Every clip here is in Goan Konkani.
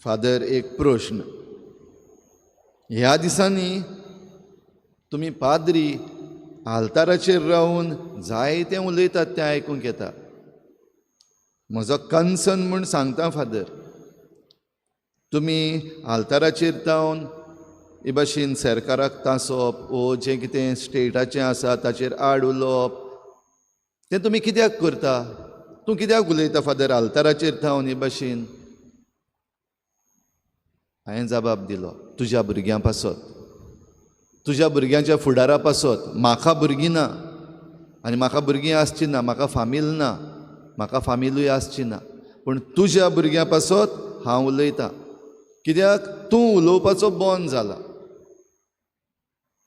फादर, एक प्रश्न. ह्या दिसांनी तुमी पाद्री आल्ताराचेर रावन जायतें उलयतात तें आयकूंक येता. म्हजो कन्सर्न म्हूण सांगता फादर, तुमी आल्ताराचेर जावन हे भाशेन सरकाराक तासप वो जें कितें स्टेटाचें आसा ताचेर आड उलोवप तें तुमी कित्याक करता? तूं कित्याक उलयता फादर आल्ताराचेर थावन हे भाशेन? हांवें जबाब दिलो, तुज्या भुरग्यां पासत, तुज्या भुरग्यांच्या फुडारा पासत. म्हाका भुरगीं ना आनी म्हाका भुरगीं आसची ना, म्हाका फामील ना, म्हाका फामिलूय आसची ना, पूण तुज्या भुरग्यां पासत हांव उलयतां. कित्याक तूं उलोवपाचो बंद जाला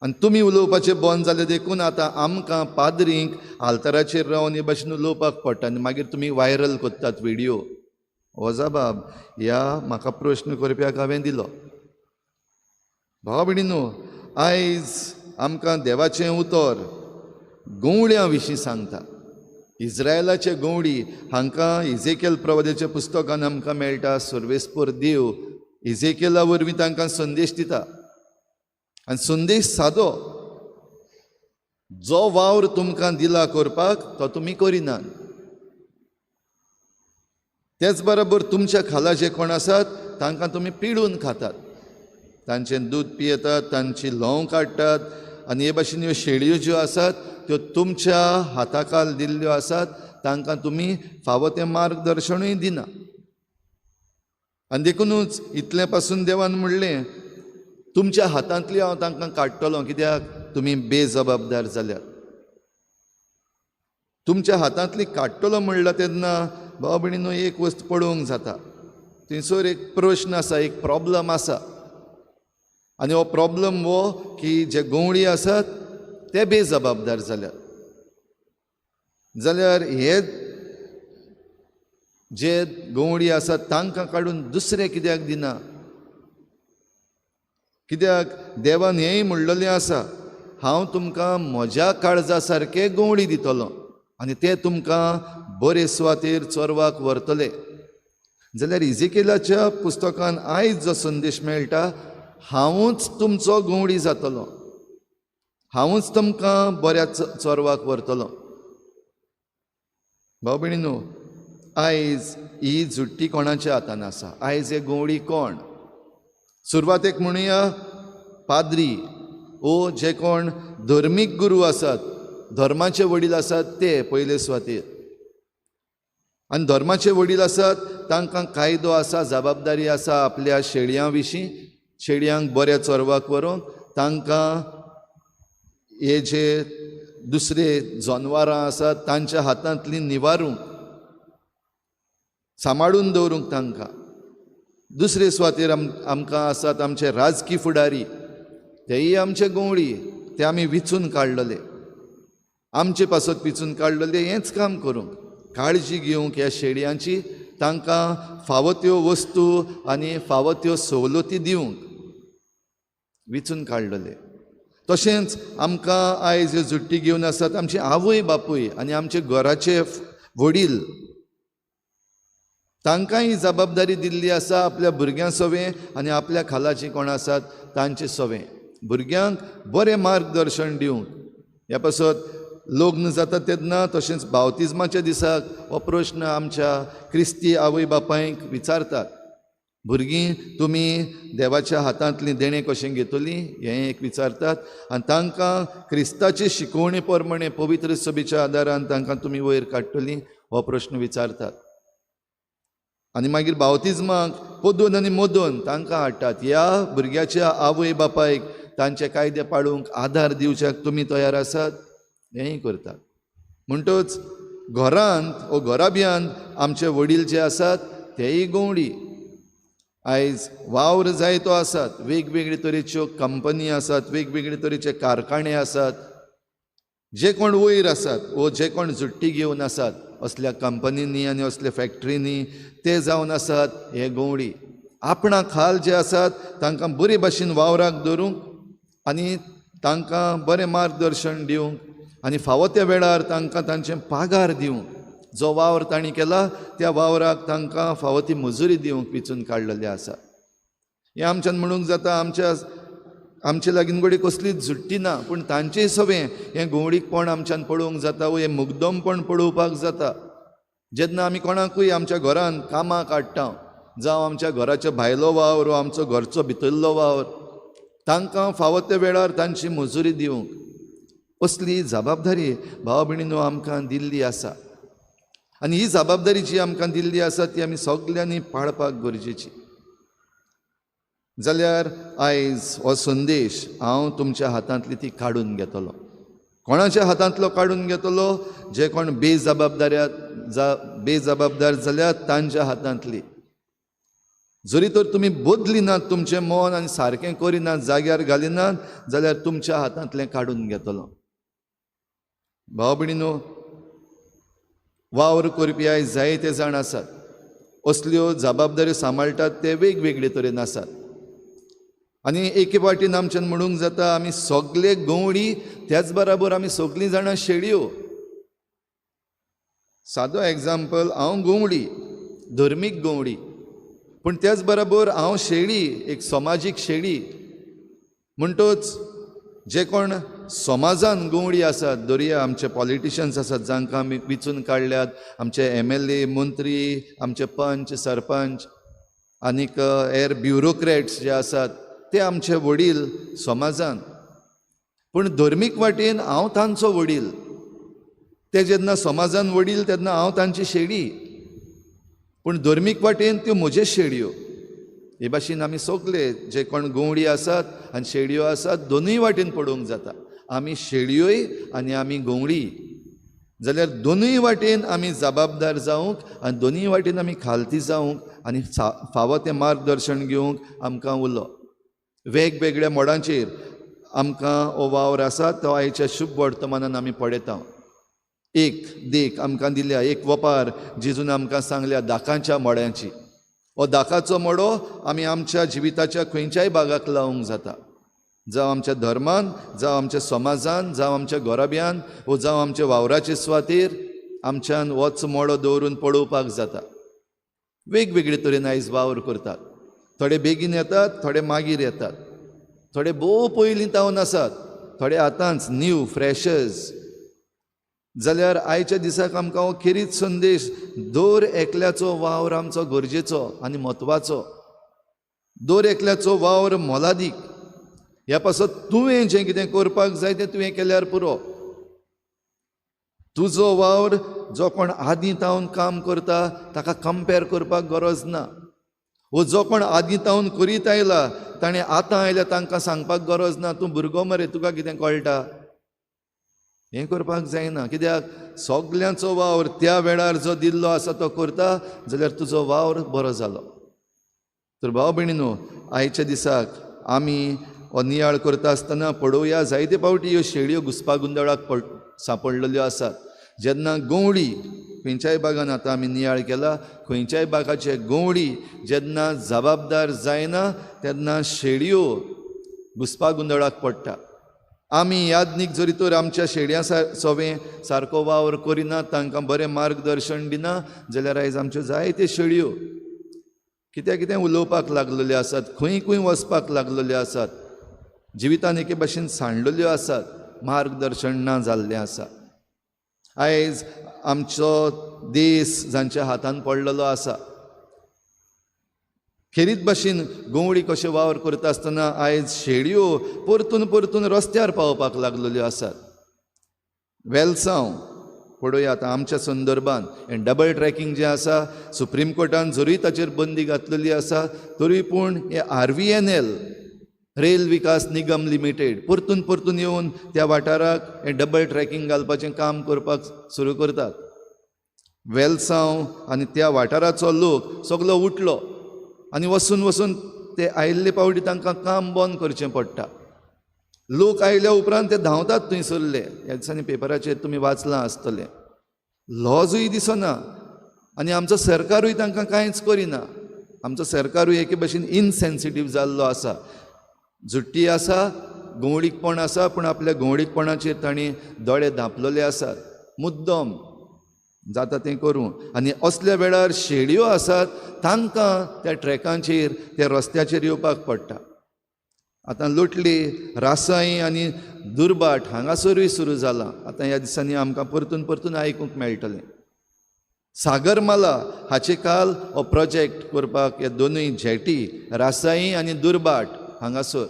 आनी तुमी उलोवपाचें बंद जालें देखून आतां आमकां पाद्रींक आल्ताराचेर रावन हे भाशेन उलोवपाक पडटा आनी मागीर तुमी वायरल करतात व्हिडियो. हो जबाब ह्या म्हाका प्रश्न करप्याक हांवें दिलो. भावा भयणीनो, आयज आमकां देवाचें उतर गवळ्यां विशीं सांगता. इस्रायलाचे गवळी हांकां इजेकेल प्रवाद्याच्या पुस्तकान आमकां मेळटा. सर्वेस्पर देव इजेकेला वरवीं तांकां संदेश दिता आनी संदेश सादो, जो वावर तुमकां दिला करपाक तो तुमी करिनात, तेच बरोबर तुमच्या खाला जे कोण आसात तांकां तुमी पिडून खातात, तांचें दूद पियेतात, तांची ल्होंव काडटात आनी हे भाशेन ह्यो शेळयो ज्यो आसात त्यो तुमच्या हाताखाल दिल्ल्यो आसात, तांकां तुमी फावो तें मार्गदर्शनूय दिना. आनी देखुनूच इतलें पासून देवान म्हणलें, तुमच्या हातांतली हांव तांकां काडटलो, कित्याक तुमी बेजबाबदार जाल्यात. तुमच्या हातांतली काडटलो म्हणलां तेन्ना भाव भयणीनो एक वस्त पळोवंक जाता, थंयसर एक प्रश्न आसा, एक प्रॉब्लम आसा आनी हो प्रॉब्लम हो की जे गवळी आसात ते बेजबाबदार जाल्यात. जाल्यार हे जे गवळी आसात तांकां काडून दुसरे कित्याक दिना? कित्याक देवान हेंय म्हणलेलें आसा, हांव तुमकां म्हज्या काळजा सारके गवळी दितलो आनी ते तुमकां बरे सुवातेर चोरवाक व्हरतले. जाल्यार इजेकेलाच्या पुस्तकान आयज जो संदेश मेळटा, हांवूच तुमचो गवळी जातलो, हांवूच तुमकां बऱ्या चोरवाक व्हरतलो. भाव भयणीनो, आयज ही झुट्टी कोणाच्या हातान आसा? आयज हे गवळी कोण? सुरवातेक म्हणुया पाद्री ओ जे कोण धर्मीक गुरू आसात, धर्माचे वडील आसात ते पयले सुवातेर. आनी धर्माचे वडील आसात तांकां कायदो आसा, जबाबदारी आसा आपल्या शेळयां विशीं, शेळयांक बऱ्या चोरवाक व्हरूंक. तांकां हे जे दुसरे जनवरां आसात तांच्या हातांतली निवारूंक, सांबाळून दवरूंक तांकां. दुसरे सुवातेर आमकां आसात आमचे राजकी फुडारी, तेय आमचे गवळी, ते आमी विचून काडलेले, आमचे पासत विचून काडलेले हेंच काम करूंक, काळजी घेवंक ह्या शेळयांची, तांकां फावो त्यो वस्तू आनी फावो त्यो सवलती दिवंक विचून काडलेले. तशेंच आमकां आयज ह्यो झुट्टी घेवन आसात आमची आवय बापूय आनी आमचे घराचे वडील, तांकां ही जबाबदारी दिल्ली आसा आपल्या भुरग्यां सवें आनी आपल्या खाला जीं कोण आसात तांचे सवें भुरग्यांक बरें मार्गदर्शन दिवंक. ह्या पासत लग्न जाता तेन्ना तशेंच बावतिज्माच्या दिसाक हो प्रश्न आमच्या क्रिस्ती आवय बापायक विचारतात, भुरगीं तुमी देवाच्या हातांतलीं देणें कशें घेतलीं हें एक विचारतात आनी तांकां क्रिस्ताचे शिकवणे प्रमाणे पवित्र सभेच्या आदारान तांकां तुमी वयर काडटलीं हो प्रश्न विचारतात. आनी मागीर बावतिज्माक पदून आनी मदून तांकां हाडटात, ह्या भुरग्याच्या आवय बापायक तांचे कायदे पाळूंक आदार दिवच्याक तुमी तयार आसात हेंय करतात. म्हणटच घरांत वो घराब्यांत आमचे वडील जे आसात तेय गवळी. आयज वावर जायतो आसात, वेगवेगळे तरेच्यो कंपनी आसात, वेगवेगळे तरेचे कारखाने आसात, जे कोण वयर आसात वो जे कोण झुट्टी घेवन आसात असल्या कंपनींनी आनी असल्या फॅक्टरींनी ते जावन आसात हे गवळी. आपणा खाल जे आसात तांकां बरे भाशेन वावराक धरूंक आनी तांकां बरें मार्गदर्शन दिवंक आनी फावो त्या वेळार तांकां तांचें पागार दिवंक जो वावर तांणी केला त्या वावराक तांकां फावो ती मजुरी दिवंक विचून काडलेले आसा. हें आमच्यान म्हणूंक जाता, आमच्या आमचे लागीं घडये कसलीच झुट्टी ना, पूण तांचेय सवें हें घुंवडीकपण आमच्यान पळोवंक जाता वो हें मुग्दमपण पळोवपाक जाता. जेन्ना आमी कोणाकूय आमच्या घरान कामाक हाडटा, जावं आमच्या घराच्या भायलो वावर वो आमचो घरचो भितरलो वावर, तांकां फावो त्या वेळार तांची मजुरी दिवंक असली जबाबदारी भाव भयणीनो आमकां दिल्ली आसा. आनी ही जबाबदारी जी आमकां दिल्ली आसा ती आमी सगल्यांनी पाळपाक गरजेची. जाल्यार आयज हो संदेश हांव तुमच्या हातांतली ती काडून घेतलो. कोणाच्या हातांतलो काडून घेतलो? जे कोण बेजबाबदार जाल्यात तांच्या हातांतली. जरी तर तुमी बदली नात तुमचें मन आनी सारकें करिनात, जाग्यार घालिनात, जाल्यार तुमच्या हातांतलें काडून घेतलो. भाव भयणीनो, वावर करपी आयज जायते जाण आसात. असल्यो जबाबदाऱ्यो सांबाळटात ते वेगवेगळे तरेन आसात. आनी एके वाटेन आमच्यान म्हणूंक जाता आमी सगले गंवडी, त्याच बराबर आमी सगलीं जाणां शेळयो. सादो एग्जाम्पल, हांव गंवडी, धर्मीक गंवडी, पूण त्याच बराबर हांव शेळी, एक समाजीक शेळी. म्हणटच जे कोण समाजान गंवडी आसात, दरया आमचे पॉलिटिशन्स आसात जांकां आमी विचून काडल्यात, आमचे MLA, मंत्री, आमचे पंच, सरपंच आनीक हेर ब्युरोक्रेट्स जे आसात ते आमचे वडील समाजान. पूण धर्मीक वाटेन हांव तांचो वडील. ते जेन्ना समाजान वडील तेन्ना हांव तांची शेळी, पूण धर्मीक वाटेन त्यो म्हज्यो शेळयो. हे भाशेन आमी सगले जे कोण गंवडी आसात आनी शेळयो आसात दोनूय वाटेन पडोवंक जाता. आमी शेळयोय आनी आमी गंवडी, जाल्यार दोनूय वाटेन आमी जबाबदार जावंक आनी दोनूय वाटेन आमी खालती जावंक आनी फावो तें मार्गदर्शन घेवंक आमकां उलो. वेगवेगळ्या मोडांचेर आमकां हो वावर आसा तो आयच्या शुभ वर्तमानान आमी पळयता. एक देख आमकां दिल्या, एक वपार जेजून आमकां सांगल्या दाकांच्या मोड्यांची. हो दाकाचो मोडो आमी आमच्या जिविताच्या खंयच्याय भागाक लावंक जाता, जावं आमच्या धर्मान, जावं आमच्या समाजान, जावं आमच्या घराब्यान, वो जावं आमच्या वावराचे सुवातेर आमच्यान होच मोडो दवरून पळोवपाक जाता. वेगवेगळे तरेन आयज वावर करतात. थोडे बेगीन येतात, थोडे मागीर येतात, थोडे भोव पयलीं तावन आसात, थोडे आतांच न्यू फ्रेशर्स. जाल्यार आयच्या दिसाक आमकां हो खेरीत संदेश, दर एकल्याचो वावर आमचो गरजेचो आनी म्हत्वाचो, दर एकल्याचो वावर मोलादीक. ह्या पासत तुवें जें कितें करपाक जाय तें तुवें केल्यार पुरो. तुजो वावर जो कोण आदीं तावन काम करता ताका कंपेर करपाक गरज ना, वो जो कोण आदीं तावन करीत आयला ताणें आतां आयल्या तांकां सांगपाक गरज ना, तूं भुरगो मरे, तुका कितें कळटा. हें करपाक जायना. कित्याक सगल्यांचो वावर त्या वेळार जो दिल्लो आसा तो करता जाल्यार तुजो वावर बरो जालो. तर भाव भयणीनो, आयच्या दिसाक आमी हो नियाळ करता आसतना पळोवया जायते फावटी ह्यो शेळयो घुसपा गुंदळाक सांपडलेल्यो आसात. जेन्ना गंवडी खंयच्याय भागान आतां आमी नियाळ केला, खंयच्याय भागाचे गंवडी जेन्ना जबाबदार जायना तेन्ना शेळयो घुसपा गुंदळाक पडटा. आमी यादनीक जरी तर आमच्या शेळयां सवें सारको वावर करिना, तांकां बरें मार्गदर्शन दिना, जाल्यार आयज आमच्यो जायत्यो शेळयो कित्याक कितें उलोवपाक लागलेल्यो आसात, खंय खंय वचपाक लागलेल्यो आसात, जिवितान एके भाशेन सांडलेल्यो आसात, मार्गदर्शन ना जाल्लें आसा. आयज आमचो देश जांच्या हातान पडलेलो आसा, खेरीत भाशेन गंवडी कशें वावर करता आसतना आयज शेळयो परतून परतून रस्त्यार पावपाक लागलेल्यो आसात. वेलसांव पळोवया आतां आमच्या संदर्भान हें डबल ट्रॅकिंग जें आसा, सुप्रीम कोर्टान जरूय ताचेर बंदी घातलेली आसा तरी पूण हें RVNL rail Vikas Nigam limited परतून परतून येवन त्या वाठाराक हें डबल ट्रॅकिंग घालपाचें काम करपाक सुरू करतात. वेलसांव आनी त्या वाठाराचो लोक सगलो उठलो आनी वचून वचून ते आयिल्ले पावटी तांकां काम बंद करचें पडटा. लोक आयल्या उपरांत ते धांवतात थंयसरले. ह्या दिसांनी पेपराचेर तुमी वाचलां आसतलें. लॉजूय दिसना आनी आमचो सरकारूय तांकां कांयच करिना. आमचो सरकारूय एके भाशेन इनसेन्सिटीव जाल्लो आसा. झुट्टी आसा, गंवडीकपण आसा, पूण आपल्या गंवडीकपणाचेर तांणी दोळे धांपलेले आसात मुद्दम. जाता तें करूं. आनी असल्या वेळार शेळयो आसात तांकां त्या ट्रॅकांचेर त्या रस्त्याचेर येवपाक पडटा. आतां लोटली, रासाई आनी दुर्बाट हांगासरूय सुरू जालां. आतां ह्या दिसांनी आमकां परतून परतून आयकूंक मेळटलें. सागरमाला हाचे काल हो प्रोजेक्ट करपाक ह्या दोनूय झेटी रासाई आनी दुर्बाट हांगासर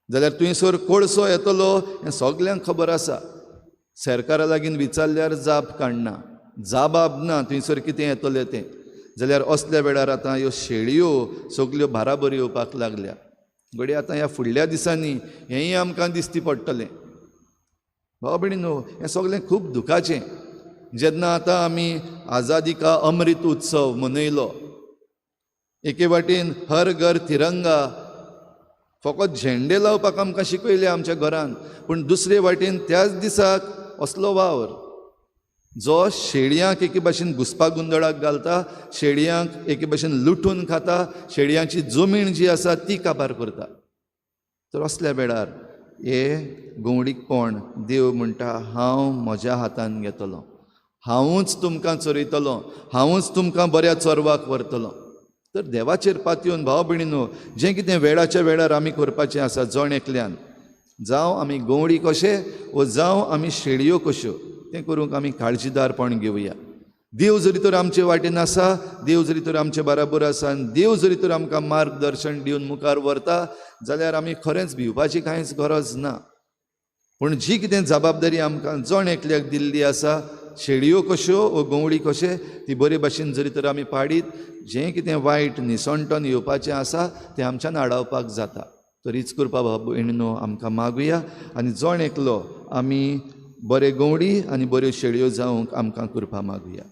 जाल्यार थंयसर कोळसो येतलो हें सगल्यांक खबर आसा. सरकारा लागीं विचारल्यार जाप काडना, जाबाब ना थंयसर कितें येतलें तें. जाल्यार असल्या वेळार आतां ह्यो शेळयो सगल्यो बाराबर येवपाक लागल्या. घडये आतां ह्या फुडल्या दिसांनी हेंय आमकां दिसती पडटलें. भाव भयणीनो, हें सगळें खूब दुखाचें. जेन्ना आतां आमी आजादी का अमृत उत्सव मनयलो, एके वाटेन हर घर तिरंगा फकत झेंडे लावपाक आमकां शिकयले आमच्या घरान, पूण दुसरे वाटेन त्याच दिसाक असलो वावर जो शेळयांक एके भाशेन घुसपा गोंदळाक घालता, शेळयांक एके भाशेन लुटून खाता, शेळयांची जमीन जी आसा ती काबार करता. तर असल्या वेळार हे गंवडीकपण देव म्हणटा हांव म्हज्या हातान घेतलो, हांवूच तुमकां चरयतलो, हांवूच तुमकां बऱ्या चरवाक व्हरतलो. तर देवाचेर पातयेवन भाव भयणीनो, जें कितें वेळाच्या वेळार आमी करपाचें आसा जण एकल्यान, जावं आमी गंवडी कशे वो जावं आमी शेळयो कश्यो, तें करूंक आमी काळजीदारपण घेवया. देव जरी तर आमचे वाटेन आसा, देव जरी तर आमचे बराबर आसा आनी देव जरी तर आमकां मार्गदर्शन दिवन मुखार व्हरता जाल्यार आमी खरेंच भिवपाची कांयच गरज ना. पूण जी कितें जबाबदारी आमकां जण एकल्याक दिल्ली आसा, शेळयो कश्यो वो गंवडी कशे, ती बरे भाशेन जरी तर आमी पाडीत, जें कितें वायट निसणटन येवपाचें आसा तें आमच्यान आडावपाक जाता. तर हीच कृपा भाव भयणीनो आमकां मागुया आनी जण एकलो आमी बरे गंवडी आनी बऱ्यो शेळयो जावंक आमकां कृपा मागुया.